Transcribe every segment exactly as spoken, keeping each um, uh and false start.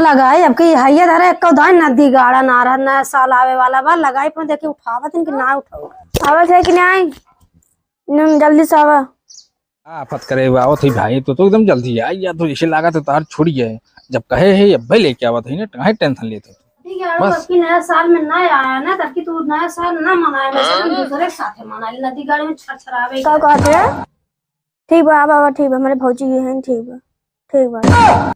लगाई, अब की हैया धरे, एको दाई नदी गाड़ा ना रहा, नया साल आवे वाला बा, लगाई पर देखी उठावत हन कि ना उठावत। आवत है कि नहीं? नम, जल्दी से आवा। आफत करे हुआ आवत है भाई, तो, तो एकदम जल्दी आई, या तो इसे लागत है तार छुड़ी है। जब कहे है, अब्बे लेके आवत है ना, काहे tension लेत है? ठीक है, बस। अब की नया साल में ना आया ना, तब की तू नया साल ना मनाए, वैसे हम दूसरे के साथे मनाई, नदी गाड़ी में छरछरावे का के। कहते हैं? ठीक बा, आवा, आवा, ठीक बा, हमारे भौजी ये हैं, ठीक बा, ठीक बा।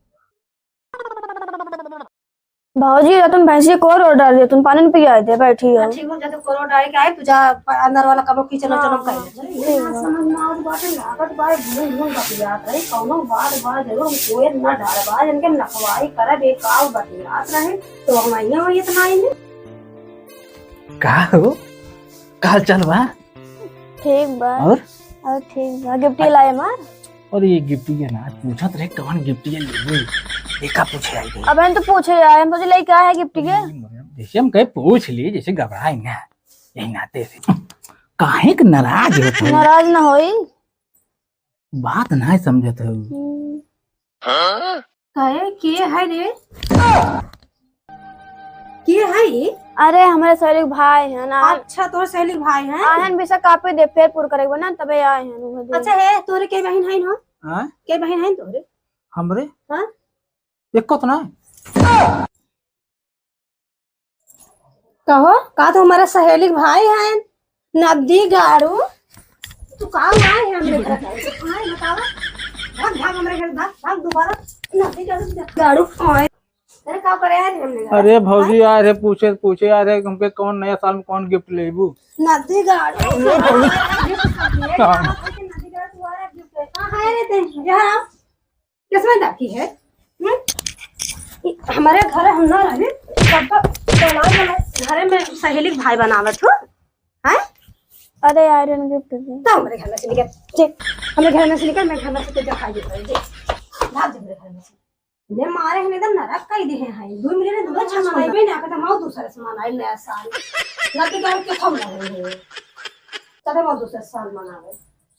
भौजी, जा तुम भैंसी को कोरो डाल दे, तुम पानी में पिया दे, बैठी हो। हाँ, ठीक हो, जा तो कोरो डाल के आए, तू जा प-, अंदर वाला कबो kitchen हाँ, उचन में कर ले। हाँ, ठीक ना बा। समझ में आवत बाटे, लागत बा, घूम घूम बतियात रही, कौनो बात बा, जरूर हम कोई ना डाल बा, इनके नखवाई करब, एक काव बतियात रहे, तो हम आइए वही इतना आइए। का हो? का हाल चाल बा? ठीक बा। और? और ठीक बा। गिफ्ट लाए मार। और ये गिफ्ट ये ना पूछत रहे, कौन गिफ्ट ये लेबू? देखा पूछे आई गई। अब हम तो पूछे आए, हम सोचे लाई का है गिफ्ट के? जैसे हम कहे पूछ ली, जैसे घबराए ना, यही नाते से। काहे के नाराज हो तू? नाराज ना होई। बात ना समझत हो। हम्म। कहे, के है रे? के है ये? अरे, हमरे सहेली के भाई हैं ना। अच्छा, तोर सहेली के भाई हैं? आए हैं, विषय कापी दे, फेर पूर करेके बा ना, तबे आए हैं, उहे दे। अच्छा, हे, तोरे के बहिन हैं हो? हाँ? के बहिन हैं तोरे? हमरे? हाँ? एको तो ना। कहो, का तो हमारा सहेली के भाई हैं? नदी गाड़ू, तू का आए है हमरे घर? आए, बतावा। भाग, भाग हमरे घर, भाग, भाग दोबारा। नदी गाड़ू, गाड़ू, आए। अरे, का करे है हमरे घर? अरे भौजी, आए रे पूछे, पूछे आए रे, हमके कौन नया साल में कौन गिफ्ट लेबू? नदी गाड़ू। नदी गाड़ू, तू आ रहा गिफ्ट। कहाँ है रे तें? यहाँ। किसमें दाखी है? हम्म? ई हमारे घर हम ना रहे, सबका बनाए बनाए घरे में सहेली के भाई बनावत हो, हैं? अरे यार, हम गिफ्ट दे। तो हमारे घर में से निकल, देख, हमारे घर में से निकल, मैं घर में से तुझे खाई देता हूँ, देख, भाग जा मेरे घर में से। ले मारे हैं, एकदम नरक कई दे हैं, दो मिनट में दो छन मनाई भी ना, कहता, "माओ दूसरा से मनाई नया साल।" ना तो क्या, क्या थम रहे हैं? चले, माओ दूसरा साल मनावे।